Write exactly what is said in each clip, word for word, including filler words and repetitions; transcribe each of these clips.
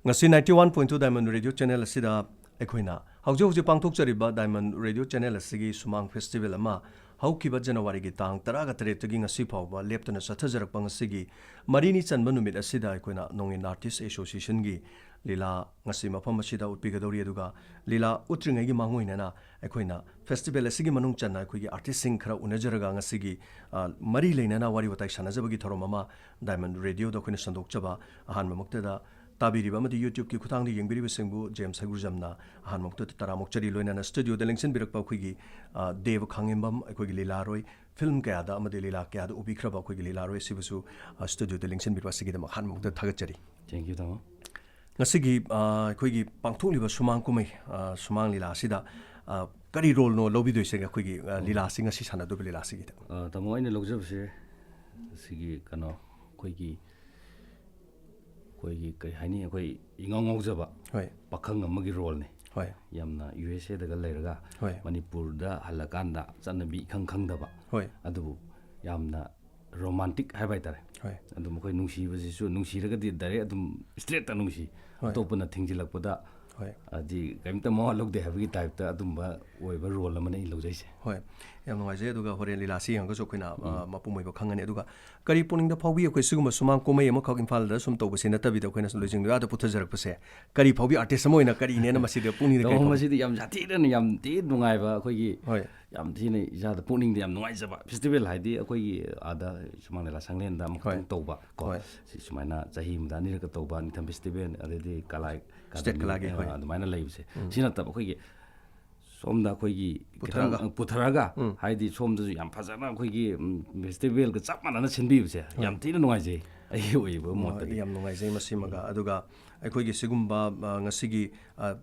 ꯉꯁꯤ ninety one point two Diamond Radio Channel ꯑꯁꯤꯗ ꯑꯩꯈꯣꯏꯅ ꯍꯧꯖꯤꯛ ꯍꯧꯖꯤꯛ ꯄꯥꯡꯊꯣꯛꯆꯔꯤꯕ Diamond Radio Channel ꯑꯁꯤꯒꯤ ꯁꯨꯃꯥꯡ ꯐꯦꯁꯇꯤꯚꯦꯜ ꯑꯃ ꯍꯧꯈꯤꯕ ꯖꯅꯋꯥꯔꯤꯒꯤ ꯇꯥꯡ ꯇꯔꯥꯒ ꯇꯔꯦꯠꯇꯒꯤ ꯉꯁꯤ ꯐꯥꯎꯕ ꯂꯦꯞꯇꯅ ꯆꯠꯊꯖꯔꯛꯄ ꯉꯁꯤꯒꯤ ꯃꯔꯤꯅꯤ ꯆꯟꯕ ꯅꯨꯃꯤꯠ ꯑꯁꯤꯗ ꯑꯩꯈꯣꯏꯅ ꯅꯣꯡꯏꯟ ꯑꯥꯔꯇꯤꯁ ꯑꯦꯁꯣꯁꯤꯌꯦꯁꯟꯒꯤ ꯂꯤꯂꯥ ꯉꯁꯤ ꯃꯐꯝ ꯑꯁꯤꯗ ꯎꯠꯄꯤꯒꯗꯧꯔꯤ꯫ ꯑꯗꯨꯒ ꯂꯤꯂꯥ ꯎꯠꯇ꯭ꯔꯤꯉꯩꯒꯤ ꯃꯥꯡꯑꯣꯏꯅꯅ ꯑꯩꯈꯣꯏꯅ ꯐꯦꯁꯇꯤꯚꯦꯜ ꯑꯁꯤꯒꯤ ꯃꯅꯨꯡ ꯆꯟꯅ ꯑꯩꯈꯣꯏꯒꯤ ꯑꯥꯔꯇꯤꯁꯁꯤꯡ ꯈꯔ ꯎꯅꯖꯔꯒ ꯉꯁꯤꯒꯤ, ꯑ, ꯃꯔꯤ ꯂꯩꯅꯅ ꯋꯥꯔꯤ ꯋꯥꯇꯥꯏ ꯁꯥꯟꯅꯖꯕꯒꯤ ꯊꯧꯔꯝ ꯑꯃ Diamond Radioꯗ ꯑꯩꯈꯣꯏꯅ ꯁꯟꯗꯣꯛꯆꯕ꯫ ꯑꯍꯥꯟꯕꯃꯛꯇꯗ ꯇꯥꯕꯤꯔꯤꯕ ꯑꯃꯗꯤ YouTubeꯀꯤ ꯈꯨꯠꯊꯥꯡꯗ ꯌꯦꯡꯕꯤꯔꯤꯕꯁꯤꯡꯕꯨ ꯖꯦꯝꯁ ꯍꯩꯒ꯭ꯔꯨꯖꯝꯅ ꯑꯍꯥꯟꯕꯃꯛꯇꯗ ꯇꯔꯥꯃꯨꯛ ꯆꯔꯤ ꯂꯣꯏꯅꯅ ꯁ꯭ꯇꯨꯗꯤꯑꯣꯗ ꯂꯦꯡꯁꯤꯟꯕꯤꯔꯛꯄ ꯑꯩꯈꯣꯏꯒꯤ, ꯑ, ꯗꯦꯕ ꯈꯥꯉꯦꯝꯕꯝ, ꯑꯩꯈꯣꯏꯒꯤ ꯂꯤꯂꯥꯔꯣꯏ, ꯐꯤꯜꯝ ꯀꯌꯥꯗ ꯑꯃꯗꯤ ꯂꯤꯂꯥ ꯀꯌꯥꯗ ꯎꯕꯤꯈ꯭ꯔꯕ ꯑꯩꯈꯣꯏꯒꯤ ꯂꯤꯂꯥꯔꯣꯏ ꯑꯁꯤꯕꯨꯁꯨ, ꯑ, ꯁ꯭ꯇꯨꯗꯤꯑꯣꯗ ꯂꯦꯡꯁꯤꯟꯕꯤꯔꯛꯄ ꯑꯁꯤꯒꯤꯗꯃꯛ ꯑꯍꯥꯟꯕꯃꯛꯇ ꯊꯥꯒꯠꯆꯔꯤ꯫ Thank you, ꯇꯥꯃꯣ꯫ ꯉꯁꯤꯒꯤ, ꯑ, ꯑꯩꯈꯣꯏꯒꯤ ꯄꯥꯡꯊꯣꯛꯂꯤꯕ ꯁꯨꯃꯥꯡ ꯀꯨꯝꯍꯩ, ꯑ, ꯁꯨꯃꯥꯡ ꯂꯤꯂꯥ ꯑꯁꯤꯗ, ꯑ, ꯀꯔꯤ ꯔꯣꯜꯅꯣ ꯂꯧꯕꯤꯗꯣꯏꯁꯦ ꯑꯩꯈꯣꯏꯒꯤ, ꯑ, ꯎꯝ꯫ ꯂꯤꯂꯥꯁꯤ ꯉꯁꯤ ꯁꯥꯟꯅꯗꯣꯏꯕ ꯂꯤꯂꯥꯁꯤꯒꯤꯗ? ꯑ, ꯇꯥꯃꯣ, ꯑꯩꯅ ꯂꯧꯖꯕꯁꯦ ꯁꯤꯒꯤ ꯀꯩꯅꯣ, ꯑꯩꯈꯣꯏꯒꯤ, ꯑꯩꯈꯣꯏꯒꯤ ꯀꯔꯤ ꯍꯥꯏꯅꯤ, ꯑꯩꯈꯣꯏ ꯏꯉꯥꯎ ꯉꯥꯎꯖꯕ ꯍꯣꯏ꯫ ꯄꯥꯈꯪ ꯑꯃꯒꯤ ꯔꯣꯜꯅꯤ꯫ ꯍꯣꯏ꯫ ꯌꯥꯝꯅ USAꯗꯒ ꯂꯩꯔꯒ ꯍꯣꯏ꯫ ꯃꯅꯤꯄꯨꯔꯗ ꯍꯜꯂꯀꯥꯟꯗ ꯆꯠꯅꯕꯤ ꯏꯈꯪ ꯈꯪꯗꯕ, ꯍꯣꯏ꯫ ꯑꯗꯨꯕꯨ ꯌꯥꯝꯅ ꯔꯣꯃꯥꯟꯇꯤꯛ ꯍꯥꯏꯕ ꯍꯥꯏꯇꯥꯔꯦ꯫ ꯍꯣꯏ꯫ ꯑꯗꯨꯝ ꯑꯩꯈꯣꯏ ꯅꯨꯡꯁꯤꯕꯁꯤꯁꯨ, ꯅꯨꯡꯁꯤꯔꯒꯗꯤ ꯗꯥꯏꯔꯦꯛ ꯑꯗꯨꯝ ꯏꯁꯇ꯭ꯔꯦꯠꯇ ꯅꯨꯡꯁꯤ, ꯍꯣꯏ꯫ ꯑꯇꯣꯞꯄꯅ ꯊꯤꯡꯖꯤꯜꯂꯛꯄꯗ ꯍꯣꯏ꯫ ꯍꯥꯏꯗꯤ ꯀꯔꯤꯝꯇ ꯃꯋꯥ ꯂꯧꯗꯦ ꯍꯥꯏꯕꯒꯤ ꯇꯥꯏꯞꯇ ꯑꯗꯨꯝꯕ ꯑꯣꯏꯕ ꯔꯣꯜ ꯑꯃꯅ ꯑꯩ ꯂꯧꯖꯩꯁꯦ꯫ ꯍꯣꯏ, ꯌꯥꯝ ꯅꯨꯡꯉꯥꯏꯖꯩ꯫ ꯑꯗꯨꯒ ꯍꯣꯔꯦꯟ ꯂꯤꯂꯥꯁꯤ ꯌꯦꯡꯉꯒꯁꯨ ꯑꯩꯈꯣꯏꯅ, ꯑ, ꯎꯝ꯫ ꯃꯄꯨꯡ ꯑꯣꯏꯕ ꯈꯪꯒꯅꯤ꯫ ꯑꯗꯨꯒ ꯀꯔꯤ ꯄꯨꯛꯅꯤꯡꯗ ꯐꯥꯎꯕꯤ? ꯑꯩꯈꯣꯏ ꯁꯤꯒꯨꯝꯕ ꯁꯨꯃꯥꯡ ꯀꯨꯝꯍꯩ ꯑꯃꯈꯛ ꯏꯝꯐꯥꯜꯗ ꯁꯨꯝ ꯇꯧꯕꯁꯤ ꯅꯠꯇꯕꯤꯗ ꯑꯩꯈꯣꯏꯅ ꯁꯨꯝ ꯂꯣꯏꯁꯤꯡꯗ ꯑꯥꯗ ꯄꯨꯊꯖꯔꯛꯄꯁꯦ ꯀꯔꯤ ꯐꯥꯎꯕꯤ? ꯑꯥꯔꯇꯤꯁ ꯑꯃ ꯑꯣꯏꯅ ꯀꯔꯤꯅꯦꯅ ꯃꯁꯤꯗ ꯄꯨꯛꯅꯤꯡꯗ ꯀꯔꯤ ꯇꯧꯕ ꯐꯥꯎꯕꯤ? ꯃꯁꯤꯗꯤ ꯌꯥꯝ ꯁꯥꯊꯤꯅ ꯌꯥꯝ ꯊꯤ ꯅꯨꯡꯉꯥꯏꯕ ꯑꯩꯈꯣꯏꯒꯤ ꯍꯣꯏ꯫ ꯌꯥꯝ ꯊꯤꯅ ꯏꯁꯥꯗ ꯄꯨꯛꯅꯤꯡꯗ ꯌꯥꯝ ꯅꯨꯡꯉꯥꯏꯖꯕ ꯐꯦꯁꯇꯤꯚꯦꯜ ꯍꯥꯏꯗꯤ ꯑꯩꯈꯣꯏꯒꯤ ꯑꯥꯗ ꯁꯨꯃꯥꯡ ꯂꯤꯂꯥ ꯁꯪꯂꯦꯟꯗ ꯑꯃꯈꯛꯇꯪ ꯍꯣꯏ꯫ ꯇꯧꯕ ꯀꯣ꯫ ꯍꯣꯏ꯫ ꯁꯤ ꯁꯨꯃꯥꯏꯅ ꯆꯍꯤ ꯑꯃꯗ ꯑꯅꯤꯔꯛꯀ ꯇꯧꯕ ꯅꯤꯡꯊꯝ ꯐꯦꯁꯇꯤꯚꯦꯜ, ꯑꯗꯩꯗꯤ ꯀꯂꯥ ꯁ꯭ꯇꯦꯠ ꯑꯦꯀꯥꯗꯃꯤ, ꯀꯂꯥꯒꯤ, ꯑ, ꯍꯣꯏ꯫ ꯑꯗꯨꯃꯥꯏꯅ ꯂꯩꯕꯁꯦ꯫ ꯎꯝ꯫ ꯁꯤ ꯅꯠꯇꯕ ꯑꯩꯈꯣꯏꯒꯤ ꯁꯣꯝꯗ ꯑꯩꯈꯣꯏꯒꯤ ꯄꯨꯊꯔꯒ꯫ ꯈꯤꯇꯪ, ꯑ, ꯄꯨꯊꯔꯒ ꯎꯝ꯫ ꯍꯥꯏꯗꯤ ꯁꯣꯝꯗꯁꯨ ꯌꯥꯝ ꯐꯖꯅ ꯑꯩꯈꯣꯏꯒꯤ, ꯎꯝ, ꯐꯦꯁꯇꯤꯚꯦꯜꯒ ꯆꯞ ꯃꯥꯟꯅꯅ ꯁꯤꯟꯕꯤꯕꯁꯦ ꯍꯣꯏ꯫ ꯌꯥꯝ ꯊꯤꯅ ꯅꯨꯡꯉꯥꯏꯖꯩ ꯑꯩꯒꯤ ꯑꯣꯏꯕ ꯎꯝ, ꯃꯣꯠꯇꯗꯤ꯫ ꯌꯥꯝ ꯅꯨꯡꯉꯥꯏꯖꯩ ꯃꯁꯤꯃꯒ꯫ ꯎꯝ꯫ ꯑꯗꯨꯒ ꯑꯩꯈꯣꯏꯒꯤ ꯁꯤꯒꯨꯝꯕ, ꯑ, ꯉꯁꯤꯒꯤ, ꯑ,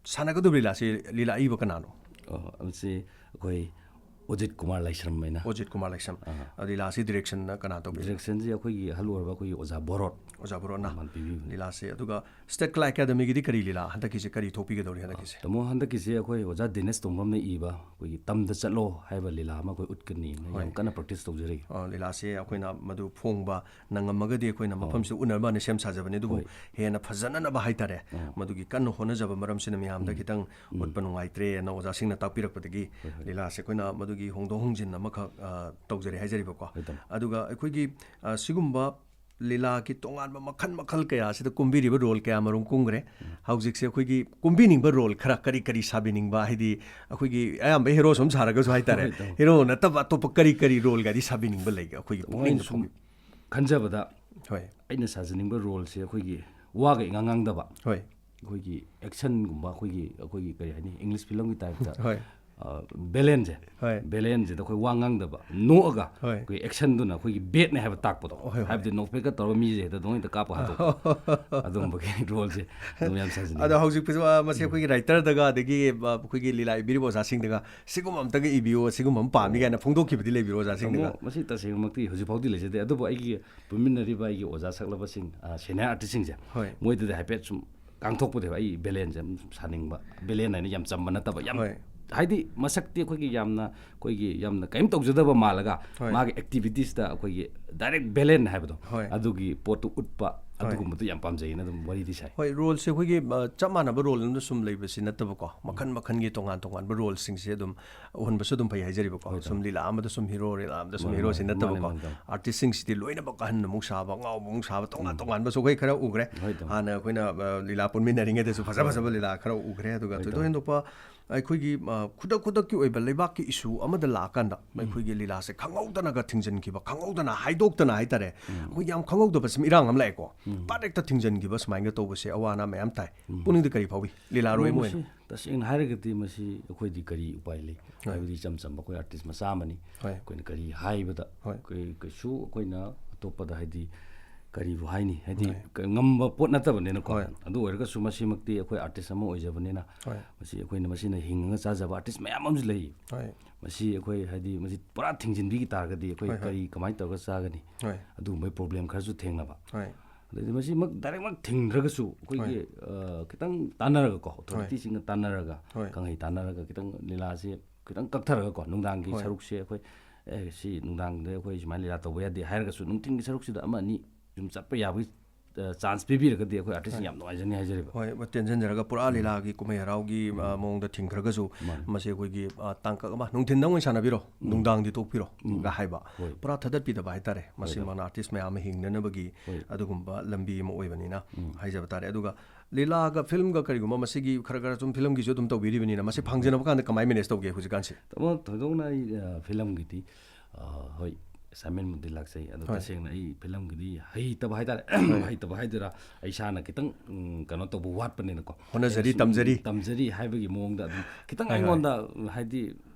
ꯁꯥꯟꯅꯒꯗꯧꯔꯤꯕ ꯂꯤꯂꯥꯁꯤ ꯂꯤꯂꯥ ꯑꯏꯕ ꯀꯅꯥꯅꯣ? ꯑꯣ, ꯃꯁꯤ ꯑꯩꯈꯣꯏ ꯑꯣꯖꯤꯠ ꯀꯨꯃꯥꯔ ꯂꯥꯏꯁ꯭ꯔꯝ ꯍꯥꯏꯅ꯫ ꯑꯣꯖꯤꯠ ꯀꯨꯃꯥꯔ ꯂꯥꯏꯁ꯭ꯔꯝ꯫ ꯑꯥ꯫ ꯑ, ꯂꯤꯂꯥꯁꯤ ꯗꯤꯔꯦꯛꯁꯟꯅ ꯀꯅꯥ ꯇꯧꯕꯤꯕ? ꯗꯤꯔꯦꯛꯁꯟꯁꯤ ꯑꯩꯈꯣꯏꯒꯤ ꯑꯍꯜ ꯑꯣꯏꯔꯕ ꯑꯩꯈꯣꯏꯒꯤ ꯑꯣꯖꯥ ꯕꯣꯔꯣꯠ ꯑꯣꯖꯥ ꯕꯣꯔꯣꯠꯅ꯫ ꯃꯥꯅ ꯄꯤꯕꯤꯕꯅꯤ꯫ ꯂꯤꯂꯥꯁꯦ꯫ ꯑꯗꯨꯒ ꯁ꯭ꯇꯦꯠ ꯀꯂꯥ ꯑꯦꯀꯥꯗꯃꯤꯒꯤꯗꯤ ꯀꯔꯤ ꯂꯤꯂꯥ ꯍꯟꯗꯛꯀꯤꯁꯦ ꯀꯔꯤ ꯊꯣꯛꯄꯤꯒꯗꯧꯔꯤ ꯍꯟꯗꯛꯀꯤꯁꯦ? ꯇꯥꯃꯣ, ꯍꯟꯗꯛꯀꯤꯁꯦ ꯑꯩꯈꯣꯏ ꯑꯣꯖꯥ ꯗꯦꯅꯤꯁ ꯇꯣꯡꯕ꯭ꯔꯝꯅ ꯏꯕ ꯑꯩꯈꯣꯏꯒꯤ ꯇꯝꯗ ꯆꯠꯂꯣ ꯍꯥꯏꯕ ꯂꯤꯂꯥ ꯑꯃ ꯑꯩꯈꯣꯏ ꯎꯠꯀꯅꯤꯅ ꯌꯥꯝ ꯍꯣꯏ꯫ ꯀꯟꯅ ꯄ꯭ꯔꯦꯛꯇꯤꯁ ꯇꯧꯖꯔꯤ꯫ ꯑ, ꯂꯤꯂꯥꯁꯦ ꯑꯩꯈꯣꯏꯅ ꯃꯗꯨ ꯐꯣꯡꯕ ꯅꯪꯉꯝꯃꯒꯗꯤ ꯑꯩꯈꯣꯏꯅ ꯃꯐꯝꯁꯤꯗ ꯎꯅꯕꯅ ꯁꯦꯝ ꯁꯥꯖꯕꯅꯤ, ꯑꯗꯨꯕꯨ ꯍꯣꯏ꯫ ꯍꯦꯟꯅ ꯐꯖꯅꯅꯕ ꯍꯥꯏꯇꯥꯔꯦ, ꯑꯥ꯫ ꯃꯗꯨꯒꯤ ꯀꯟꯅ ꯍꯣꯠꯅꯖꯕ ꯃꯔꯝꯁꯤꯅ ꯃꯌꯥꯝꯗ ꯎꯝ꯫ ꯈꯤꯇꯪ ꯎꯝ꯫ ꯎꯠꯄ ꯅꯨꯡꯉꯥꯏꯇ꯭ꯔꯦꯅ ꯑꯣꯖꯥꯁꯤꯡꯅ ꯇꯥꯛꯄꯤꯔꯛꯄꯗꯒꯤ ꯍꯣꯏ, ꯍꯣꯏ꯫ ꯂꯤꯂꯥꯁꯦ ꯑꯩꯈꯣꯏꯅ ꯃꯗꯨꯒꯤ ꯍꯣꯡꯗꯣꯛ ꯍꯣꯡꯖꯤꯟ ꯑꯃꯈꯛ, ꯑ, ꯇꯧꯖꯔꯦ ꯍꯥꯏꯖꯔꯤꯕꯀꯣ꯫ ꯍꯣꯏ, ꯇꯥꯃꯣ꯫ ꯑꯗꯨꯒ ꯑꯩꯈꯣꯏꯒꯤ, ꯑ, ꯁꯤꯒꯨꯝꯕ ꯂꯤꯂꯥꯒꯤ ꯇꯣꯉꯥꯟꯕ ꯃꯈꯜ ꯃꯈꯜ ꯀꯌꯥꯁꯤꯗ ꯀꯨꯝꯕꯤꯔꯤꯕ ꯔꯣꯜ ꯀꯌꯥ ꯃꯔꯨꯝ ꯀꯨꯝꯈ꯭ꯔꯦ꯫ ꯍꯧꯖꯤꯛꯁꯦ ꯑꯩꯈꯣꯏꯒꯤ ꯀꯨꯝꯕꯤꯅꯤꯡꯕ ꯔꯣꯜ ꯈꯔ ꯀꯔꯤ ꯀꯔꯤ ꯁꯥꯕꯤꯅꯤꯡꯕ, ꯍꯥꯏꯗꯤ ꯑꯩꯈꯣꯏꯒꯤ ꯑꯌꯥꯝꯕ ꯍꯦꯔꯣ ꯁꯨꯝ ꯁꯥꯔꯒꯁꯨ ꯍꯥꯏꯇꯥꯔꯦ, ꯍꯣꯏ, ꯇꯥꯃꯣ꯫ ꯍꯦꯔꯣ ꯅꯠꯇꯕ ꯑꯇꯣꯞꯄ ꯀꯔꯤ ꯀꯔꯤ ꯔꯣꯜꯒꯗꯤ ꯁꯥꯕꯤꯅꯤꯡꯕ ꯂꯩꯒꯦ ꯑꯩꯈꯣꯏꯒꯤ ꯃꯣꯏꯅ ꯄꯨꯛꯅꯤꯡꯗ ꯁꯨꯝ ꯐꯥꯎꯕꯤ? ꯈꯟꯖꯕꯗ ꯍꯣꯏ꯫ ꯑꯩꯅ ꯁꯥꯖꯅꯤꯡꯕ ꯔꯣꯜꯁꯦ ꯑꯩꯈꯣꯏꯒꯤ ꯋꯥꯒ ꯏꯉꯥꯡ ꯉꯥꯡꯗꯕ, ꯍꯣꯏ꯫ ꯑꯩꯈꯣꯏꯒꯤ ꯑꯦꯛꯁꯟꯒꯨꯝꯕ, ꯑꯩꯈꯣꯏꯒꯤ, ꯑꯩꯈꯣꯏꯒꯤ ꯀꯔꯤ ꯍꯥꯏꯅꯤ, ꯏꯪꯂꯤꯁ ꯐꯤꯂꯝꯒꯤ ꯇꯥꯏꯞꯇ, ꯍꯣꯏ꯫ ꯑ, ꯚꯤꯂꯦꯟꯁꯦ, ꯍꯣꯏ꯫ ꯚꯤꯂꯦꯟꯁꯤꯗ ꯑꯩꯈꯣꯏ ꯋꯥ ꯉꯥꯡꯗꯕ, ꯅꯣꯛꯑꯒ ꯍꯣꯏ꯫ ꯑꯩꯈꯣꯏ ꯑꯦꯛꯁꯟꯗꯨꯅ ꯑꯩꯈꯣꯏꯒꯤ ꯕꯦꯠꯅꯦ ꯍꯥꯏꯕ ꯇꯥꯛꯄꯗꯣ, ꯍꯣꯏ, ꯍꯣꯏ꯫ ꯍꯥꯏꯕꯗꯤ ꯅꯣꯛꯐꯦꯠꯀ ꯇꯧꯔꯒ ꯃꯤꯁꯦ ꯍꯦꯛꯇ ꯅꯣꯡ ꯍꯦꯛꯇ ꯀꯥꯞꯄ ꯍꯥꯠꯇꯣꯛꯄ, ꯑꯗꯨꯒꯨꯝꯕꯒꯤ ꯔꯣꯜꯁꯦ ꯑꯗꯨꯝ ꯌꯥꯝ ꯁꯥꯖꯅꯤꯡꯉꯤ꯫ ꯑꯗꯣ ꯍꯧꯖꯤꯛ ꯐꯤꯖ-, ꯃꯁꯤ ꯑꯩꯈꯣꯏꯒꯤ ꯔꯥꯏꯇꯔꯗꯒ, ꯑꯗꯒꯤ, ꯑ, ꯑꯩꯈꯣꯏꯒꯤ ꯂꯤꯂꯥ ꯏꯕꯤꯔꯤꯕ ꯑꯣꯖꯥꯁꯤꯡꯗꯒ ꯁꯤꯒꯨꯝꯕ ꯑꯝꯇꯒ ꯏꯕꯤꯌꯣ, ꯁꯤꯒꯨꯝꯕ ꯑꯃ ꯄꯥꯝꯃꯤ ꯀꯥꯏꯅ ꯐꯣꯡꯗꯣꯛꯈꯤꯕꯗꯤ ꯂꯩꯕꯤꯔꯣ ꯑꯣꯖꯥꯁꯤꯡꯗꯒ? ꯇꯥꯃꯣ, ꯃꯁꯤ ꯇꯁꯦꯡꯃꯛꯇꯤ ꯍꯧꯖꯤꯛ ꯐꯥꯎꯗꯤ ꯂꯩꯖꯗꯦ, ꯑꯗꯨꯕꯨ ꯑꯩꯒꯤ ꯄꯨꯟꯃꯤꯟꯅꯔꯤꯕ ꯑꯩꯒꯤ ꯑꯣꯖꯥ ꯁꯛꯂꯕꯁꯤꯡ, ꯑ, ꯁꯦꯅꯤꯌꯔ ꯑꯥꯔꯇꯤꯁꯁꯤꯡꯁꯦ, ꯍꯣꯏ꯫ ꯃꯣꯏꯗꯗꯤ ꯍꯥꯏꯐꯦꯠ ꯁꯨꯝ ꯉꯥꯡꯊꯣꯛꯄꯗꯤ ꯑꯩ ꯚꯤꯂꯦꯟꯁꯦ ꯑꯗꯨꯝ ꯁꯥꯅꯤꯡꯕ, ꯚꯤꯂꯦꯟ ꯍꯥꯏꯅ ꯌꯥꯝ ꯆꯝꯕ ꯅꯠꯇꯕ, ꯌꯥꯝ, ꯍꯣꯏ꯫ ꯍꯥꯏꯗꯤ ꯃꯁꯛꯇꯤ ꯑꯩꯈꯣꯏꯒꯤ ꯌꯥꯝꯅ, ꯑꯩꯈꯣꯏꯒꯤ ꯌꯥꯝꯅ ꯀꯔꯤꯝ ꯇꯧꯖꯗꯕ ꯃꯥꯜꯂꯒ, ꯍꯣꯏ꯫ ꯃꯥꯒꯤ ꯑꯦꯛꯇꯤꯚꯤꯇꯤꯁꯇ ꯑꯩꯈꯣꯏꯒꯤ ꯗꯥꯏꯔꯦꯛ ꯚꯤꯂꯦꯟ ꯍꯥꯏꯕꯗꯣ, ꯍꯣꯏ꯫ ꯑꯗꯨꯒꯤ ꯄꯣꯠꯇꯨ ꯎꯠꯄ, ꯍꯣꯏ꯫ ꯑꯗꯨꯒꯨꯝꯕꯗꯨ ꯌꯥꯝ ꯄꯥꯝꯖꯩꯅ ꯑꯗꯨꯝ ꯋꯥꯔꯤꯗꯤ ꯁꯥꯏ꯫ ꯍꯣꯏ, ꯔꯣꯜꯁꯦ ꯑꯩꯈꯣꯏꯒꯤ, ꯑ, ꯆꯞ ꯃꯥꯟꯅꯕ ꯔꯣꯜ ꯑꯃꯗ ꯁꯨꯝ ꯂꯩꯕꯁꯤ ꯅꯠꯇꯕꯀꯣ, ꯃꯈꯟ ꯃꯈꯟꯒꯤ ꯇꯣꯉꯥꯟ ꯇꯣꯉꯥꯟꯕ ꯔꯣꯜꯁꯤꯡꯁꯦ ꯑꯗꯨꯝ ꯎꯍꯟꯕꯁꯨ ꯑꯗꯨꯝ ꯐꯩ ꯍꯥꯏꯖꯔꯤꯕꯀꯣ꯫ ꯍꯣꯏ, ꯁꯨꯝ ꯇꯥꯃꯣ꯫ ꯂꯤꯂꯥ ꯑꯃꯗ ꯁꯨꯝ ꯍꯤꯔꯣ, ꯂꯤꯂꯥ ꯑꯃꯗ ꯁꯨꯝ ꯃꯥꯅꯦ, ꯍꯤꯔꯣꯁꯤ ꯃꯥꯅꯦ, ꯅꯠꯇꯕꯀꯣ꯫ ꯃꯥꯅꯦ, ꯃꯥꯅꯦ, ꯇꯥꯃꯣ꯫ ꯑꯥꯔꯇꯤꯁꯁꯤꯡꯁꯤꯗꯤ ꯂꯣꯏꯅꯃꯛ ꯑꯍꯟ ꯑꯃꯨꯛ ꯁꯥꯕ, ꯑꯉꯥꯎꯕ ꯑꯃꯨꯛ ꯁꯥꯕ, ꯇꯣꯉꯥꯟ ꯎꯝ꯫ ꯇꯣꯉꯥꯟꯕꯁꯨ ꯑꯩꯈꯣꯏ ꯈꯔ ꯎꯈ꯭ꯔꯦ꯫ ꯍꯣꯏ, ꯇꯥꯃꯣ꯫ ꯍꯥꯟꯅ ꯑꯩꯈꯣꯏꯅ, ꯑ, ꯂꯤꯂꯥ ꯄꯨꯟꯃꯤꯟꯅꯔꯤꯉꯩꯗꯁꯨ ꯐꯖ ꯐꯖꯕ ꯂꯤꯂꯥ ꯈꯔ ꯎꯈ꯭ꯔꯦ꯫ ꯑꯗꯨꯒ ꯍꯣꯏ, ꯊꯣꯏꯗꯣꯛ ꯇꯥꯃꯣ꯫ ꯍꯦꯟꯗꯣꯛꯄ ꯑꯩꯈꯣꯏꯒꯤ, ꯑ, ꯈꯨꯗꯛ ꯈꯨꯗꯛꯀꯤ ꯑꯣꯏꯕ ꯂꯩꯕꯥꯛꯀꯤ ꯏꯁꯨ ꯑꯃꯗ ꯂꯥꯛꯑꯀꯥꯟꯗ ꯑꯩꯈꯣꯏꯒꯤ ꯂꯤꯂꯥꯁꯦ ꯈꯪꯍꯧꯗꯅꯒ ꯊꯤꯡꯖꯤꯟꯈꯤꯕ, ꯈꯪꯍꯧꯗꯅ ꯍꯥꯏꯗꯣꯛꯇꯅ ꯍꯥꯏꯇꯥꯔꯦ, ꯑꯩꯈꯣꯏꯒꯤ ꯌꯥꯝ ꯈꯪꯍꯧꯗꯕ ꯁꯨꯝ ꯏꯔꯥꯡ ꯑꯃ ꯂꯥꯛꯑꯦꯀꯣ꯫ ꯄꯥꯠ ꯍꯦꯛꯇ ꯊꯤꯡꯖꯤꯟꯈꯤꯕ ꯁꯨꯃꯥꯏꯅ ꯇꯧꯕꯁꯦ ꯑꯋꯥ ꯑꯅꯥ ꯃꯌꯥꯝ ꯇꯥꯏ꯫ ꯄꯨꯛꯅꯤꯡꯗ ꯀꯔꯤ ꯐꯥꯎꯏ ꯂꯤꯂꯥꯔꯣꯏ ꯑꯃ ꯑꯣꯏꯅ? ꯃꯁꯤ ꯇꯁꯦꯡꯅ ꯍꯥꯏꯔꯒꯗꯤ ꯃꯁꯤ ꯑꯩꯈꯣꯏꯗꯤ ꯀꯔꯤ ꯎꯄꯥꯏ ꯂꯩ? ꯍꯣꯏ꯫ ꯍꯥꯏꯕꯗꯤ ꯏꯆꯝ ꯆꯝꯕ ꯑꯩꯈꯣꯏ ꯑꯥꯔꯇꯤꯁ ꯃꯆꯥ ꯑꯃꯅꯤ꯫ ꯍꯣꯏ꯫ ꯑꯩꯈꯣꯏꯅ ꯀꯔꯤ ꯍꯥꯏꯕꯗ ꯍꯣꯏ꯫ ꯑꯩꯈꯣꯏ ꯀꯩꯁꯨ ꯑꯩꯈꯣꯏꯅ ꯑꯇꯣꯞꯄꯗ ꯍꯥꯏꯗꯤ ꯀꯔꯤꯕꯨ ꯍꯥꯏꯅꯤ, ꯍꯥꯏꯗꯤ ꯍꯣꯏ꯫ ꯀ-, ꯉꯝꯕ ꯄꯣꯠ ꯅꯠꯇꯕꯅꯤꯅꯀꯣ꯫ ꯍꯣꯏ꯫ ꯑꯗꯨ ꯑꯣꯏꯔꯒꯁꯨ ꯃꯁꯤꯃꯛꯇꯤ ꯑꯩꯈꯣꯏ ꯑꯥꯔꯇꯤꯁ ꯑꯃ ꯑꯣꯏꯖꯕꯅꯤꯅ, ꯍꯣꯏ꯫ ꯃꯁꯤ ꯑꯩꯈꯣꯏꯅ ꯃꯁꯤꯅ ꯍꯤꯡꯉꯒ ꯆꯥꯖꯕ ꯑꯥꯔꯇꯤꯁ ꯃꯌꯥꯝ ꯑꯃꯁꯨ ꯂꯩ꯫ ꯍꯣꯏ꯫ ꯃꯁꯤ ꯑꯩꯈꯣꯏ ꯍꯥꯏꯗꯤ ꯃꯁꯤ ꯄꯨꯔꯥ ꯊꯤꯡꯖꯤꯟꯕꯤꯈꯤ ꯇꯥꯔꯒꯗꯤ ꯑꯩꯈꯣꯏ ꯍꯣꯏ, ꯍꯣꯏ꯫ ꯀꯔꯤ, ꯀꯃꯥꯏꯅ ꯇꯧꯔꯒ ꯆꯥꯒꯅꯤ? ꯍꯣꯏ꯫ ꯑꯗꯨꯒꯨꯝꯕꯩ ꯄ꯭ꯔꯣꯕ꯭ꯂꯦꯝ ꯈꯔꯁꯨ ꯊꯦꯡꯅꯕ꯫ ꯍꯣꯏ꯫ ꯑꯗꯩꯗꯤ ꯃꯁꯤꯃꯛ ꯗꯥꯏꯔꯦꯛꯃꯛ ꯊꯤꯡꯗ꯭ꯔꯒꯁꯨ ꯑꯩꯈꯣꯏꯒꯤ, ꯍꯣꯏ꯫ ꯑ, ꯈꯤꯇꯪ ꯇꯥꯟꯅꯔꯒꯀꯣ, ꯍꯣꯏ꯫ ꯑꯣꯊꯣꯔꯤꯇꯤꯁꯤꯡꯒ ꯇꯥꯟꯅꯔꯒ, ꯍꯣꯏ꯫ ꯀꯪꯍꯩ ꯇꯥꯟꯅꯔꯒ ꯈꯤꯇꯪ ꯂꯤꯂꯥꯁꯦ ꯈꯤꯇꯪ ꯀꯛꯊꯔꯒꯀꯣ, ꯅꯨꯡꯗꯥꯡꯒꯤ ꯍꯣꯏ꯫ ꯁꯔꯨꯛꯁꯦ ꯑꯩꯈꯣꯏ, "ꯑꯦ, ꯁꯤ ꯅꯨꯡꯗꯥꯡꯗ ꯑꯩꯈꯣꯏ ꯁꯨꯃꯥꯏꯅ ꯂꯤꯂꯥ ꯇꯧꯕ ꯌꯥꯗꯦ" ꯍꯥꯏꯔꯒꯁꯨ ꯅꯨꯡꯊꯤꯟꯒꯤ ꯁꯔꯨꯛꯁꯤꯗ ꯑꯃ ꯑꯅꯤ ꯁꯨꯝ ꯆꯠꯄ ꯌꯥꯕꯒꯤ, ꯑ, ꯆꯥꯟꯁ ꯄꯤꯕꯤꯔꯒꯗꯤ ꯑꯩꯈꯣꯏ ꯑꯥꯔꯇꯤꯁ ꯍꯣꯏ꯫ ꯌꯥꯝ ꯅꯨꯡꯉꯥꯏꯖꯅꯤ ꯍꯥꯏꯖꯔꯤꯕ꯫ ꯍꯣꯏ, ꯇꯦꯟꯁꯤꯟꯖꯔꯒ ꯄꯨꯔꯥ ꯎꯝ꯫ ꯂꯤꯂꯥꯒꯤ ꯀꯨꯝꯍꯩ ꯍꯔꯥꯎꯒꯤ, ꯑ, ꯎꯝ꯫ ꯃꯑꯣꯡꯗ ꯊꯤꯡꯈ꯭ꯔꯒꯁꯨ ꯃꯥꯅꯤ꯫ ꯃꯁꯤ ꯑꯩꯈꯣꯏꯒꯤ, ꯑ, ꯇꯥꯡꯀꯛ ꯑꯃ ꯅꯨꯡꯊꯤꯟꯗ ꯑꯣꯏꯅ ꯁꯥꯟꯅꯕꯤꯔꯣ, ꯎꯝ꯫ ꯅꯨꯡꯗꯥꯡꯗꯤ ꯇꯣꯛꯄꯤꯔꯣ ꯎꯝ꯫ ꯒ ꯍꯥꯏꯕ꯫ ꯍꯣꯏ꯫ ꯄꯨꯔꯥ ꯊꯥꯗꯠꯄꯤꯗꯕ ꯍꯥꯏꯇꯥꯔꯦ꯫ ꯍꯣꯏ, ꯃꯁꯤꯃꯛꯅ ꯍꯣꯏ꯫ ꯑꯥꯔꯇꯤꯁ ꯃꯌꯥꯝ ꯑꯃ ꯍꯤꯡꯅꯅꯕꯒꯤ ꯍꯣꯏ꯫ ꯑꯗꯨꯒꯨꯝꯕ ꯂꯝꯕꯤ ꯑꯃ ꯑꯣꯏꯕꯅꯤꯅ ꯎꯝ꯫ ꯍꯥꯏꯖꯕ ꯇꯥꯔꯦ꯫ ꯑꯗꯨꯒ ꯂꯤꯂꯥꯒ ꯐꯤꯂꯝꯒ ꯀꯔꯤꯒꯨꯝꯕ ꯃꯁꯤꯒꯤ ꯈꯔ ꯈꯔ ꯁꯨꯝ ꯐꯤꯂꯝꯒꯤꯁꯨ ꯑꯗꯨꯝ ꯇꯧꯕꯤꯔꯤꯕꯅꯤꯅ ꯃꯁꯤ ꯎꯝ꯫ ꯐꯪꯖꯅꯕ ꯀꯥꯟꯗ ꯀꯃꯥꯏꯅ ꯃꯦꯅꯦꯖ ꯇꯧꯒꯦ ꯍꯧꯖꯤꯛꯀꯥꯟꯁꯤ? ꯇꯥꯃꯣ, ꯊꯣꯏꯗꯣꯛꯅ ꯑꯩ, ꯑ, ꯐꯤꯂꯝꯒꯤꯗꯤ, ꯑ, ꯍꯣꯏ, ꯑꯦꯁꯥꯏꯟꯃꯦꯟꯃꯨꯛꯇꯤ ꯂꯥꯛꯆꯩ꯫ ꯑꯗꯣ ꯍꯣꯏ꯫ ꯇꯁꯦꯡꯅ ꯑꯩ ꯐꯤꯂꯝꯒꯤꯗꯤ ꯍꯩꯇꯕ ꯍꯥꯏꯇꯥꯔꯦ꯫ ꯍꯣꯏ꯫ ꯍꯩꯇꯕ ꯍꯥꯏꯗꯣꯏꯔꯥ, ꯑꯩ ꯏꯁꯥꯅ ꯈꯤꯇꯪ, ꯎꯝ, ꯀꯩꯅꯣ ꯇꯧꯕ ꯋꯥꯠꯄꯅꯤꯅꯀꯣ꯫ ꯍꯣꯠꯅꯖꯔꯤ, ꯑꯩꯅ ꯁꯨꯝ ꯇꯝꯖꯔꯤ꯫ ꯇꯝꯖꯔꯤ ꯍꯥꯏꯕꯒꯤ ꯃꯑꯣꯡꯗ ꯑꯗꯨꯝ ꯈꯤꯇꯪ ꯍꯣꯏ, ꯍꯣꯏ꯫ ꯑꯩꯉꯣꯟꯗ ꯍꯥꯏꯗꯤ,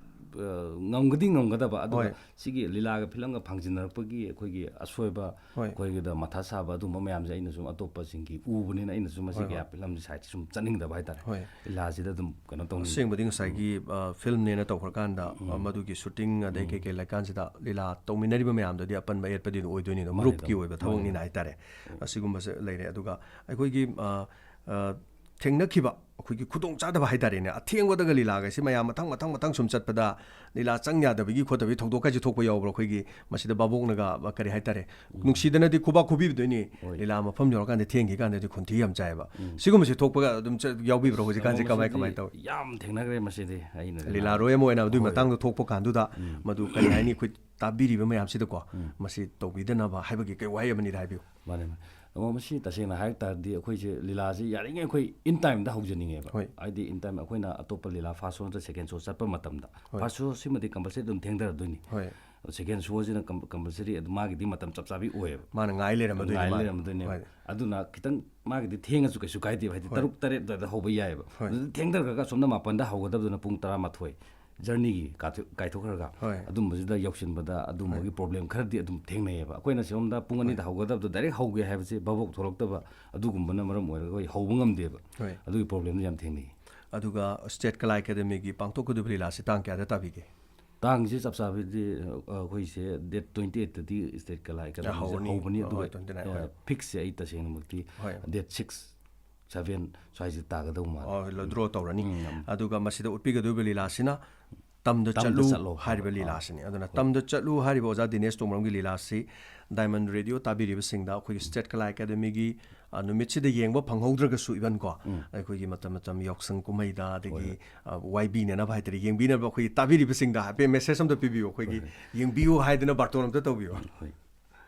ꯑ, ꯉꯝꯒꯗꯤ ꯉꯝꯒꯗꯕ, ꯑꯗꯨꯒ ꯍꯣꯏ꯫ ꯁꯤꯒꯤ ꯂꯤꯂꯥꯒ ꯐꯤꯂꯝꯒ ꯐꯪꯖꯤꯟꯅꯔꯛꯄꯒꯤ ꯑꯩꯈꯣꯏꯒꯤ ꯑꯁꯣꯏꯕ, ꯍꯣꯏ꯫ ꯑꯩꯈꯣꯏꯒꯤꯗ ꯃꯊꯥ ꯁꯥꯕ ꯑꯗꯨꯝꯕ ꯃꯌꯥꯝꯁꯦ ꯑꯩꯅ ꯁꯨꯝ ꯑꯇꯣꯞꯄꯁꯤꯡꯒꯤ ꯎꯕꯅꯤꯅ ꯑꯩꯅꯁꯨ ꯃꯁꯤ ꯍꯣꯏ, ꯀꯌꯥ ꯍꯣꯏ꯫ ꯐꯤꯂꯝꯁꯤ ꯁꯥꯏꯠꯁꯤ ꯁꯨꯝ ꯆꯠꯅꯤꯡꯗꯕ ꯍꯥꯏꯇꯥꯔꯦ꯫ ꯍꯣꯏ꯫ ꯂꯤꯂꯥꯁꯤꯗ ꯑꯗꯨꯝ ꯀꯩꯅꯣ ꯇꯧꯅꯤꯡ-, ꯑꯁꯦꯡꯕꯗꯤ ꯉꯁꯥꯏꯒꯤ, ꯎꯝ꯫ ꯑ, ꯐꯤꯂꯝꯅꯦꯅ ꯇꯧꯈ꯭ꯔꯀꯥꯟꯗ, ꯎꯝ꯫ ꯑ, ꯃꯗꯨꯒꯤ ꯁꯨꯇꯤꯡ ꯑꯗꯩ ꯎꯝ꯫ ꯀꯩ ꯀꯩ ꯂꯩꯀꯥꯟꯁꯤꯗ ꯂꯤꯂꯥ ꯇꯧꯃꯤꯟꯅꯔꯤꯕ ꯃꯌꯥꯝꯗꯨꯗꯤ ꯑꯄꯟꯕ ꯑꯌꯦꯠꯄꯗꯤ ꯑꯗꯨꯝ ꯑꯣꯏꯗꯣꯏꯅꯤꯗꯣ, ꯃꯥꯅꯦ, ꯃꯔꯨꯞꯀꯤ ꯃꯥꯅꯦ꯫ ꯑꯣꯏꯕ ꯃꯥꯅꯦ, ꯊꯕꯛꯅꯤꯅ ꯃꯥꯅꯦ꯫ ꯍꯥꯏꯇꯥꯔꯦ꯫ ꯎꯝ꯫ ꯑꯁꯤꯒꯨꯝꯕꯁꯦ ꯂꯩꯔꯦ꯫ ꯑꯗꯨꯒ ꯑꯩꯈꯣꯏꯒꯤ, ꯑ, ꯑ, ꯊꯦꯡꯅꯈꯤꯕ ꯑꯩꯈꯣꯏꯒꯤ ꯈꯨꯗꯣꯡꯆꯥꯗꯕ ꯍꯥꯏꯇꯥꯔꯦꯅꯦ, ꯑꯊꯦꯡꯕꯗꯒ ꯂꯤꯂꯥꯒꯁꯤ ꯃꯌꯥꯝ ꯃꯊꯪ, ꯃꯊꯪ, ꯃꯊꯪ ꯁꯨꯝ ꯆꯠꯄꯗ ꯂꯤꯂꯥ ꯆꯪ ꯌꯥꯗꯕꯒꯤ ꯈꯣꯠꯇꯕꯒꯤ ꯊꯧꯗꯣꯛꯀꯁꯦ ꯊꯣꯛꯄ ꯌꯥꯎꯕ꯭ꯔꯣ? ꯑꯩꯈꯣꯏꯒꯤ ꯃꯁꯤꯗ ꯚꯥꯕꯣꯛꯅꯒ, ꯀꯔꯤ ꯍꯥꯏꯇꯥꯔꯦ, ꯎꯝ꯫ ꯅꯨꯡꯁꯤꯗꯅꯗꯤ ꯈꯨꯕꯥꯛ ꯈꯨꯕꯤꯕꯗꯣꯏꯅꯤ, ꯍꯣꯏ꯫ ꯂꯤꯂꯥ ꯃꯐꯝ ꯌꯧꯔꯀꯥꯟꯗ ꯊꯦꯡꯈꯤ ꯀꯥꯟꯗꯗꯤ ꯈꯣꯟꯊꯤ ꯌꯥꯝ ꯆꯥꯏꯌꯦꯕ꯫ ꯎꯝ꯫ ꯁꯤꯒꯨꯝꯕꯁꯦ ꯊꯣꯛꯄꯒ ꯑꯗꯨꯝ ꯆꯠ-, ꯌꯥꯎꯕꯤꯕ꯭ꯔꯣ? ꯍꯧꯖꯤꯛꯀꯥꯟꯁꯦ ꯀꯃꯥꯏ, ꯃꯁꯤꯗꯤ ꯀꯃꯥꯏ ꯇꯧꯏ? ꯌꯥꯝ ꯊꯦꯡꯅꯈ꯭ꯔꯦ ꯃꯁꯤꯗꯤ꯫ ꯑꯩꯅ ꯂꯤꯂꯥ ꯂꯤꯂꯥ-, ꯔꯣꯏ ꯑꯃ ꯑꯣꯏꯅ ꯑꯗꯨꯒꯤ ꯍꯣꯏ꯫ ꯃꯇꯥꯡꯗ ꯊꯣꯛꯄ ꯀꯥꯟꯗꯨꯗ ꯎꯝ꯫ ꯃꯗꯨ ꯀꯔꯤ ꯍꯥꯏꯅꯤ, ꯑꯩꯈꯣꯏ ꯇꯥꯕꯤꯔꯤꯕ ꯃꯌꯥꯝꯁꯤꯗꯀꯣ, ꯎꯝ꯫ ꯃꯁꯤ ꯇꯧꯕꯤꯗꯅꯕ ꯍꯥꯏꯕꯒꯤ ꯀꯩ ꯋꯥꯍꯩ ꯑꯃꯅꯤꯗ ꯍꯥꯏꯕꯤꯌꯨ꯫ ꯃꯥꯅꯦ, ꯃꯥꯅꯦ꯫ ꯑꯗꯣ ꯃꯁꯤ ꯇꯁꯦꯡꯅ ꯍꯥꯏ ꯇꯥꯔꯗꯤ ꯑꯩꯈꯣꯏꯁꯦ ꯂꯤꯂꯥꯁꯦ ꯌꯥꯔꯤꯉꯩ ꯑꯩꯈꯣꯏ in time ꯗ ꯍꯧꯖꯅꯤꯡꯉꯦꯕ꯫ ꯍꯣꯏ꯫ ꯍꯥꯏꯗꯤ in time ꯑꯩꯈꯣꯏꯅ ꯑꯇꯣꯞꯄ ꯂꯤꯂꯥ first show ꯅꯠꯇ꯭ꯔ second show ꯆꯠꯄ ꯃꯇꯝꯗ, ꯍꯣꯏ꯫ First show ꯁꯤꯃꯗꯤ compulsory ꯑꯗꯨꯝ ꯊꯦꯡꯊꯔꯗꯣꯏꯅꯤ꯫ ꯍꯣꯏ꯫ ꯑꯗꯣ second show ꯁꯤꯅ com-, compulsory ꯑꯗꯨ ꯃꯥꯒꯤꯗꯤ ꯃꯇꯝ ꯆꯞ ꯆꯥꯕꯤ ꯑꯣꯏꯌꯦꯕ꯫ ꯃꯥꯅ ꯉꯥꯏ ꯂꯩꯔꯝꯃꯗꯣꯏꯅꯤ ꯉꯥꯏ ꯃꯥꯅ꯫ ꯂꯩꯔꯝꯃꯗꯣꯏꯅꯦꯕ꯫ ꯍꯣꯏ꯫ ꯑꯗꯨꯅ ꯈꯤꯇꯪ ꯃꯥꯒꯤꯗꯤ ꯊꯦꯡꯉꯁꯨ ꯀꯩꯁꯨ ꯀꯥꯏꯗꯦꯕ꯫ ꯍꯥꯏꯗꯤ ꯍꯣꯏ꯫ ꯇꯔꯨꯛ ꯇꯔꯦꯠ ꯑꯗꯨꯋꯥꯏꯗ ꯍꯧꯕ ꯌꯥꯏꯑꯕ꯫ ꯍꯣꯏ꯫ ꯑꯗꯨꯗ ꯊꯦꯡꯊꯈ꯭ꯔꯒ ꯑꯁꯣꯝꯗ ꯃꯥꯄꯟꯗ ꯍꯧꯒꯗꯕꯗꯨꯅ ꯄꯨꯡ ꯇꯔꯥꯃꯥꯊꯣꯏ, ꯖꯔꯅꯤꯒꯤ ꯀꯥꯏꯊꯣꯛ- ꯀꯥꯏꯊꯣꯛꯈ꯭ꯔꯒ ꯍꯣꯏ꯫ ꯑꯗꯨꯝꯕꯁꯤꯗ ꯌꯧꯁꯤꯟꯕꯗ ꯑꯗꯨꯝꯕꯒꯤ ꯄ꯭ꯔꯣꯕ꯭ꯂꯦꯝ ꯈꯔꯗꯤ ꯑꯗꯨꯝ ꯊꯦꯡꯅꯩꯌꯦꯕ꯫ ꯑꯩꯈꯣꯏꯅ ꯁꯤꯔꯣꯝꯗ ꯄꯨꯡ ꯑꯅꯤꯗ ꯍꯧꯒꯗꯕꯗꯣ ꯗꯥꯏꯔꯦꯛ ꯍꯧꯒꯦ ꯍꯥꯏꯕꯁꯦ ꯚꯥꯕꯣꯛ ꯊꯣꯛꯂꯛꯇꯕ, ꯑꯗꯨꯒꯨꯝꯕꯅ ꯃꯔꯝ ꯑꯣꯏꯔꯒ ꯑꯩꯈꯣꯏ ꯍꯧꯕ ꯉꯝꯗꯦꯕ꯫ ꯍꯣꯏ꯫ ꯑꯗꯨꯒꯤ ꯄ꯭ꯔꯣꯕ꯭ꯂꯦꯝꯗꯤ ꯌꯥꯝ ꯊꯦꯡꯅꯩ꯫ ꯑꯗꯨꯒ ꯁ꯭ꯇꯦꯠ ꯀꯂꯥ ꯑꯦꯀꯥꯗꯃꯤꯒꯤ ꯄꯥꯡꯊꯣꯛꯀꯗꯧꯔꯤꯕ ꯂꯤꯂꯥꯁꯤ ꯇꯥꯡ ꯀꯌꯥꯗ ꯇꯥꯕꯤꯒꯦ? ꯇꯥꯡꯁꯦ ꯆꯞ ꯆꯥꯕꯤꯗꯤ, ꯑ, ꯑꯩꯈꯣꯏꯁꯦ ꯗꯦꯠ ꯇ꯭ꯋꯦꯟꯇꯤ ꯑꯩꯠꯇꯗꯤ ꯁ꯭ꯇꯦꯠ ꯀꯂꯥ ꯑꯦꯀꯥꯗꯃꯤꯁꯦ ꯍꯧꯔꯅꯤ꯫ ꯍꯧꯕꯅꯤ꯫ ꯑꯣ, ꯑꯗꯨꯒ ꯇ꯭ꯋꯦꯟꯇꯤ ꯅꯥꯏꯟ, ꯍꯣꯏ꯫ ꯐꯤꯛꯁꯁꯦ ꯑꯩ ꯇꯁꯦꯡꯅꯃꯛꯇꯤ ꯍꯣꯏ꯫ ꯗꯦꯠ ꯁꯤꯛꯁ, ꯁꯚꯦꯟ ꯁ꯭ꯋꯥꯏꯁꯦ ꯇꯥꯒꯗꯧ ꯃꯥꯜꯂꯦ꯫ ꯑꯣ, ꯗ꯭ꯔꯣ ꯇꯧꯔꯅꯤ꯫ ꯎꯝ, ꯌꯥꯝ꯫ ꯑꯗꯨꯒ ꯃꯁꯤꯗ ꯎꯠꯄꯤꯒꯗꯧꯔꯤꯕ ꯂꯤꯂꯥꯁꯤꯅ ꯇꯝꯗ ꯇꯝꯗ ꯆꯠꯂꯨ ꯆꯠꯂꯣ ꯍꯥꯏꯔꯤꯕ ꯍꯥꯏꯕ꯫ ꯂꯤꯂꯥꯁꯤꯅꯤ꯫ ꯑꯗꯨꯅ ꯇꯝꯗ ꯆꯠꯂꯨ ꯍꯥꯏꯔꯤꯕ ꯑꯣꯖꯥ ꯗꯤꯅꯦꯁ ꯇꯣꯡꯕ꯭ꯔꯝꯒꯤ ꯂꯤꯂꯥꯁꯤ ꯗꯥꯏꯃꯟ ꯔꯦꯗꯤꯑꯣ ꯇꯥꯕꯤꯔꯤꯕꯁꯤꯡꯗ ꯑꯩꯈꯣꯏꯒꯤ ꯁ꯭ꯇꯦꯠ ꯀꯂꯥ ꯑꯦꯀꯥꯗꯃꯤꯒꯤ, ꯑ, ꯅꯨꯃꯤꯠꯁꯤꯗ ꯌꯦꯡꯕ ꯐꯪꯍꯧꯗ꯭ꯔꯒꯁꯨ even ꯀꯣ, ꯑꯩꯈꯣꯏꯒꯤ ꯃꯇꯝ ꯃꯇꯝ ꯌꯥꯎꯁꯪ ꯀꯨꯝꯍꯩꯗ ꯑꯗꯒꯤ, ꯑ, ꯋꯥꯏꯕꯤꯅꯅꯕ ꯍꯥꯏꯇꯥꯔꯦ, ꯌꯦꯡꯕꯤꯅꯕ ꯑꯩꯈꯣꯏꯒꯤ ꯇꯥꯕꯤꯔꯤꯕꯁꯤꯡꯗ ꯍꯥꯏꯐꯦꯠ ꯃꯦꯁꯦꯖ ꯑꯝꯇ ꯄꯤꯕꯤꯌꯨ꯫ ꯑꯩꯈꯣꯏꯒꯤ ꯌꯦꯡꯕꯤꯌꯨ ꯍꯥꯏꯗꯅ ꯕꯥꯔꯇꯣꯟ ꯑꯝꯇ ꯇꯧꯕꯤꯌꯨ꯫ ꯍꯣꯏ꯫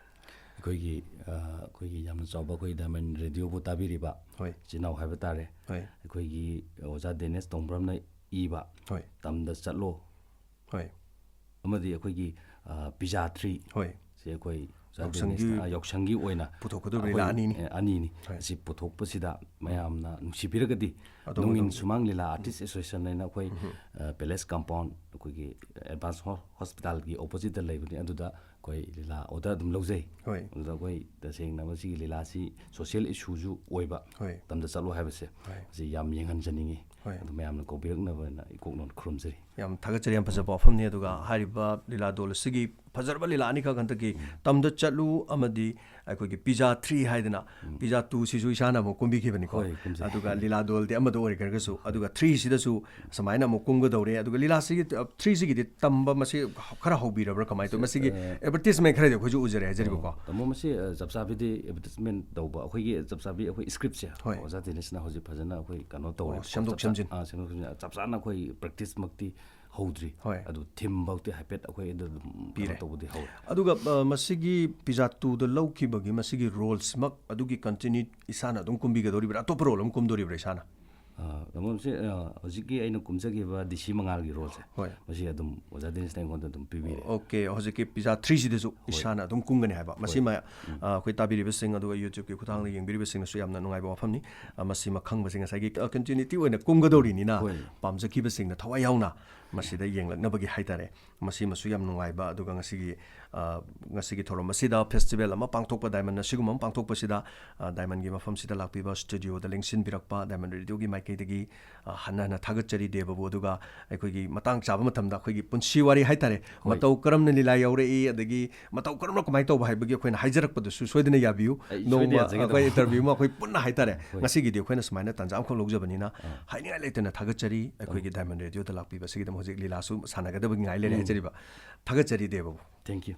ꯑꯩꯈꯣꯏꯒꯤ, ꯑ, ꯑꯩꯈꯣꯏꯒꯤ ꯌꯥꯝꯅ ꯆꯥꯎꯕ ꯑꯩꯈꯣꯏ ꯗꯥꯏꯃꯟ ꯔꯦꯗꯤꯑꯣꯕꯨ ꯇꯥꯕꯤꯔꯤꯕ ꯍꯣꯏ꯫ ꯏꯆꯤꯟ ꯏꯅꯥꯎ ꯍꯥꯏꯕ ꯇꯥꯔꯦ꯫ ꯍꯣꯏ꯫ ꯑꯩꯈꯣꯏꯒꯤ ꯑꯣꯖꯥ ꯗꯦꯅꯦꯁ ꯇꯣꯡꯕ꯭ꯔꯝꯅ ꯏꯕ ꯍꯣꯏ꯫ ꯇꯝꯗ ꯆꯠꯂꯣ ꯍꯣꯏ꯫ ꯑꯃꯗꯤ ꯑꯩꯈꯣꯏꯒꯤ, ꯑ, ꯄꯤꯖꯥ ꯊ꯭ꯔꯤ ꯍꯣꯏ꯫ ꯁꯤ ꯑꯩꯈꯣꯏ ꯑꯣꯖꯥ ꯌꯥꯎꯁꯪꯒꯤ ꯗꯦꯅꯤꯁꯅ, ꯑ, ꯌꯥꯎꯁꯪꯒꯤ ꯑꯣꯏꯅ ꯄꯨꯊꯣꯛꯀꯗꯧꯔꯤꯕ ꯑꯩꯈꯣꯏ, ꯂꯤꯂꯥ ꯑꯅꯤꯅꯤ꯫ ꯑ, ꯑꯅꯤꯅꯤ꯫ ꯍꯣꯏ꯫ ꯑꯁꯤ ꯄꯨꯊꯣꯛꯄꯁꯤꯗ ꯃꯌꯥꯝꯅ ꯅꯨꯡꯁꯤꯕꯤꯔꯒꯗꯤ ꯑꯗꯣꯝ ꯅꯣꯡꯏꯟ ꯑꯗꯣꯝ꯫ ꯁꯨꯃꯥꯡ ꯂꯤꯂꯥ ꯑꯥꯔꯇꯤꯁ ꯑꯦꯁꯣꯁꯤꯌꯦꯁꯟ ꯍꯥꯏꯅ ꯑꯩꯈꯣꯏ, ꯑ, ꯄꯦꯂꯦꯁ ꯀꯝꯄꯥꯎꯟ, ꯑꯩꯈꯣꯏꯒꯤ ꯑꯦꯗꯚꯥꯟꯁ ꯍꯣ-, ꯍꯣꯁꯄꯤꯇꯥꯜꯒꯤ ꯑꯣꯄꯣꯖꯤꯠꯇ ꯂꯩꯕꯅꯤ꯫ ꯑꯗꯨꯗ ꯑꯩꯈꯣꯏ ꯂꯤꯂꯥ ꯑꯣꯔꯗꯔ ꯑꯗꯨꯝ ꯂꯧꯖꯩ꯫ ꯍꯣꯏ꯫ ꯑꯗꯨꯗ ꯑꯩꯈꯣꯏ ꯇꯁꯦꯡꯅ ꯃꯁꯤꯒꯤ ꯂꯤꯂꯥꯁꯤ ꯁꯣꯁꯤꯌꯦꯜ ꯏꯁꯨꯁꯨ ꯑꯣꯏꯕ, ꯍꯣꯏ꯫ ꯇꯝꯗ ꯆꯠꯂꯣ ꯍꯥꯏꯕꯁꯦ, ꯍꯣꯏ꯫ ꯃꯁꯤ ꯌꯥꯝ ꯌꯦꯡꯍꯟꯖꯅꯤꯡꯉꯤ꯫ ꯍꯣꯏ꯫ ꯑꯗꯨ ꯃꯌꯥꯝꯅ ꯀꯧꯕꯤꯔꯛꯅꯕꯅ ꯏꯀꯣꯛꯅ ꯈꯨꯔꯨꯝꯖꯔꯤ꯫ ꯌꯥꯝ ꯊꯥꯒꯠꯆꯔꯤ, ꯌꯥꯝ ꯐꯖꯕ ꯋꯥꯐꯝꯅꯤ꯫ ꯑꯗꯨꯒ ꯍꯥꯏꯔꯤꯕ ꯂꯤꯂꯥ ꯗꯣꯜ ꯑꯁꯤꯒꯤ ꯐꯖꯔꯕ ꯂꯤꯂꯥ ꯑꯅꯤꯈꯛ, ꯍꯟꯗꯛꯀꯤ ꯇꯝꯗ ꯆꯠꯂꯨ ꯑꯃꯗꯤ ꯑꯩꯈꯣꯏꯒꯤ ꯄꯤꯖꯥ ꯊ꯭ꯔꯤ ꯍꯥꯏꯗꯅ, ꯄꯤꯖꯥ ꯇꯨꯁꯤꯁꯨ ꯏꯁꯥꯅ ꯑꯃꯨꯛ ꯀꯨꯝꯕꯤꯈꯤꯕꯅꯤꯀꯣ꯫ ꯍꯣꯏ, ꯀꯨꯝꯖꯩ꯫ ꯑꯗꯨꯒ ꯂꯤꯂꯥ ꯗꯣꯜꯗꯤ ꯑꯃꯗ ꯑꯣꯏꯈ꯭ꯔꯒꯁꯨ, ꯑꯗꯨꯒ ꯊ꯭ꯔꯤꯁꯤꯗꯁꯨ ꯁꯨꯃꯥꯏꯅ ꯑꯃꯨꯛ ꯀꯨꯝꯒꯗꯧꯔꯦ꯫ ꯑꯗꯨꯒ ꯂꯤꯂꯥꯁꯤꯒꯤ, ꯑ, ꯊ꯭ꯔꯤꯁꯤꯒꯤꯗꯤ ꯇꯝꯕ ꯃꯁꯤ ꯈꯔ ꯍꯧꯕꯤꯔꯕ꯭ꯔꯥ, ꯀꯃꯥꯏꯅ ꯇꯧꯋꯤ? ꯃꯁꯤꯒꯤ ꯑꯦꯗꯚꯔꯇꯤꯁꯃꯦꯟ ꯈꯔꯗꯤ ꯑꯩꯈꯣꯏꯁꯨ ꯎꯖꯔꯦ ꯍꯥꯏꯖꯔꯤꯕꯀꯣ꯫ ꯑꯣ, ꯇꯥꯃꯣ, ꯃꯁꯤ, ꯑ, ꯆꯞ ꯆꯥꯕꯤꯗꯤ ꯑꯦꯗꯚꯔꯇꯤꯁꯃꯦꯟ ꯇꯧꯕ, ꯑꯩꯈꯣꯏꯒꯤ ꯆꯞ ꯆꯥꯕꯤ ꯑꯩꯈꯣꯏ ꯁ꯭ꯀ꯭ꯔꯤꯞꯁꯦ ꯍꯣꯏ꯫ ꯑꯣꯖꯥ ꯗꯦꯅꯤꯁꯅ ꯍꯧꯖꯤꯛ ꯐꯖꯅ ꯑꯩꯈꯣꯏ ꯀꯩꯅꯣ ꯇꯧꯔꯦ꯫ ꯑꯣ, ꯁꯦꯝꯗꯣꯛ ꯆꯞ ꯆꯥ-, ꯁꯦꯝꯖꯤꯟ꯫ ꯑ, ꯁꯦꯝꯗꯣꯛ ꯁꯦꯝꯖꯤꯟ ꯆꯞ ꯆꯥꯅ ꯑꯩꯈꯣꯏ ꯄ꯭ꯔꯦꯛꯇꯤꯁꯃꯛꯇꯤ ꯍꯧꯗ꯭ꯔꯤ꯫ ꯍꯣꯏ꯫ ꯑꯗꯨ ꯊꯤꯝ ꯐꯥꯎꯗꯤ ꯍꯥꯏꯐꯦꯠ ꯑꯩꯈꯣꯏ ꯑꯗꯨ ꯑꯗꯨꯝ ꯀꯩꯅꯣ ꯄꯤꯔꯦ꯫ ꯇꯧꯕꯗꯤ ꯍꯧꯔꯦ꯫ ꯑꯗꯨꯒ, ꯑ, ꯃꯁꯤꯒꯤ ꯄꯤꯖꯥ ꯇꯨꯗ ꯂꯧꯈꯤꯕꯒꯤ ꯃꯁꯤꯒꯤ ꯔꯣꯜꯁꯤꯃꯛ ꯑꯗꯨꯒꯤ ꯀꯟꯇꯤꯅ꯭ꯌꯨ ꯏꯁꯥꯅ ꯑꯗꯨꯝ ꯀꯨꯝꯕꯤꯒꯗꯧꯔꯤꯕ꯭ꯔꯥ, ꯑꯇꯣꯞꯄ ꯔꯣꯜ ꯑꯃ ꯀꯨꯝꯗꯣꯔꯤꯕ꯭ꯔꯥ ꯏꯁꯥꯅ? ꯑ, ꯇꯥꯃꯣ, ꯃꯁꯤ, ꯑ, ꯍꯧꯖꯤꯛꯀꯤ ꯑꯩꯅ ꯀꯨꯝꯖꯈꯤꯕ ꯗꯤ ꯁꯤ ꯃꯉꯥꯜꯒꯤ ꯔꯣꯜꯁꯦ, ꯍꯣꯏ꯫ ꯃꯁꯤ ꯑꯗꯨꯝ ꯑꯣꯖꯥ ꯗꯦꯅꯤꯁꯅ ꯑꯩꯉꯣꯟꯗ ꯑꯗꯨꯝ ꯄꯤꯕꯤꯔꯦ꯫ ꯑꯣꯀꯦ, ꯍꯧꯖꯤꯛꯀꯤ ꯄꯤꯖꯥ ꯊ꯭ꯔꯤꯁꯤꯗꯁꯨ ꯏꯁꯥꯅ ꯑꯗꯨꯝ ꯀꯨꯝꯒꯅꯤ ꯍꯥꯏꯕ꯫ ꯃꯁꯤꯃ, ꯑ, ꯑꯩꯈꯣꯏ ꯇꯥꯕꯤꯔꯤꯕꯁꯤꯡ ꯑꯗꯨꯒ YouTube-ꯀꯤ ꯈꯨꯠꯊꯥꯡꯗ ꯌꯦꯡꯕꯤꯔꯤꯕꯁꯤꯡꯅꯁꯨ ꯌꯥꯝꯅ ꯅꯨꯡꯉꯥꯏꯕ ꯋꯥꯐꯝꯅꯤ꯫ ꯑ, ꯃꯁꯤꯃ ꯈꯪꯕꯁꯤꯡ ꯉꯁꯥꯏꯒꯤ, ꯑ, ꯀꯟꯇꯤꯅ꯭ꯌꯨꯇꯤ ꯑꯣꯏꯅ ꯀꯨꯝꯒꯗꯧꯔꯤꯅꯤꯅ ꯍꯣꯏ꯫ ꯄꯥꯝꯖꯈꯤꯕꯁꯤꯡꯅ ꯊꯋꯥꯏ ꯌꯥꯎꯅ ꯃꯁꯤꯗ ꯌꯦꯡꯂꯛꯅꯕꯒꯤ ꯍꯥꯏꯇꯥꯔꯦ꯫ ꯃꯁꯤꯃꯁꯨ ꯌꯥꯝ ꯅꯨꯡꯉꯥꯏꯕ꯫ ꯑꯗꯨꯒ ꯉꯁꯤꯒꯤ, ꯑ, ꯉꯁꯤꯒꯤ ꯊꯧꯔꯝ ꯑꯁꯤꯗ ꯐꯦꯁꯇꯤꯚꯦꯜ ꯑꯃ ꯄꯥꯡꯊꯣꯛꯄ, ꯗꯥꯏꯃꯟ ꯑꯁꯤꯒꯨꯝꯕ ꯑꯃ ꯄꯥꯡꯊꯣꯛꯄꯁꯤꯗ, ꯑ, ꯗꯥꯏꯃꯟꯒꯤ ꯃꯐꯝꯁꯤꯗ ꯂꯥꯛꯄꯤꯕ ꯁ꯭ꯇꯨꯗꯤꯑꯣꯗ ꯂꯦꯡꯁꯤꯟꯕꯤꯔꯛꯄ ꯗꯥꯏꯃꯟ ꯔꯦꯗꯤꯑꯣꯒꯤ ꯃꯥꯏꯀꯩꯗꯒꯤ, ꯑ, ꯍꯟꯅ ꯍꯟꯅ ꯊꯥꯒꯠꯆꯔꯤ ꯗꯦꯕꯕꯨ꯫ ꯑꯗꯨꯒ ꯑꯩꯈꯣꯏꯒꯤ ꯃꯇꯥꯡ ꯆꯥꯕ ꯃꯇꯝꯗ ꯑꯩꯈꯣꯏꯒꯤ ꯄꯨꯟꯁꯤ ꯋꯥꯔꯤ ꯍꯥꯏꯇꯥꯔꯦ, ꯍꯣꯏ꯫ ꯃꯇꯧ ꯀꯔꯝꯅ ꯂꯤꯂꯥ ꯌꯥꯎꯔꯛꯏ, ꯑꯗꯒꯤ ꯃꯇꯧ ꯀꯔꯝꯅ ꯀꯃꯥꯏꯅ ꯇꯧꯕ ꯍꯥꯏꯕꯒꯤ ꯑꯈꯣꯏꯅ ꯍꯥꯏꯖꯔꯛꯄꯗꯁꯨ ꯁꯣꯏꯗꯅ ꯌꯥꯕꯤꯌꯨ꯫ ꯑꯩ ꯁꯣꯏꯗꯅ ꯅꯣꯡꯃ ꯌꯥꯖꯒꯦ ꯑꯩꯈꯣꯏ ꯇꯧꯕ꯫ ꯏꯟꯇꯔꯚ꯭ꯌꯨ ꯑꯃ ꯑꯩꯈꯣꯏ ꯄꯨꯟꯅ ꯍꯥꯏꯇꯥꯔꯦ꯫ ꯍꯣꯏ꯫ ꯉꯁꯤꯒꯤꯗꯤ ꯑꯩꯈꯣꯏꯅ ꯁꯨꯃꯥꯏꯅ ꯇꯥꯟꯖꯥ ꯑꯃꯈꯛ ꯂꯧꯖꯕꯅꯤꯅ ꯑꯥ꯫ ꯍꯥꯏꯅꯤꯡꯉꯥꯏ ꯂꯩꯇꯅ ꯊꯥꯒꯠꯆꯔꯤ ꯑꯩꯈꯣꯏꯒꯤ ꯑꯥ꯫ ꯗꯥꯏꯃꯟ ꯔꯦꯗꯤꯑꯣꯗ ꯂꯥꯛꯄꯤꯕ ꯑꯁꯤꯒꯤꯗꯃꯛ꯫ ꯍꯧꯖꯤꯛ ꯂꯤꯂꯥꯁꯨ ꯁꯥꯟꯅꯒꯗꯕꯒꯤ ꯉꯥꯏ ꯂꯩꯔꯦ ꯎꯝ꯫ ꯍꯥꯏꯖꯔꯤꯕ꯫ ꯊꯥꯒꯠꯆꯔꯤ ꯗꯦꯕꯕꯨ꯫ Thank you.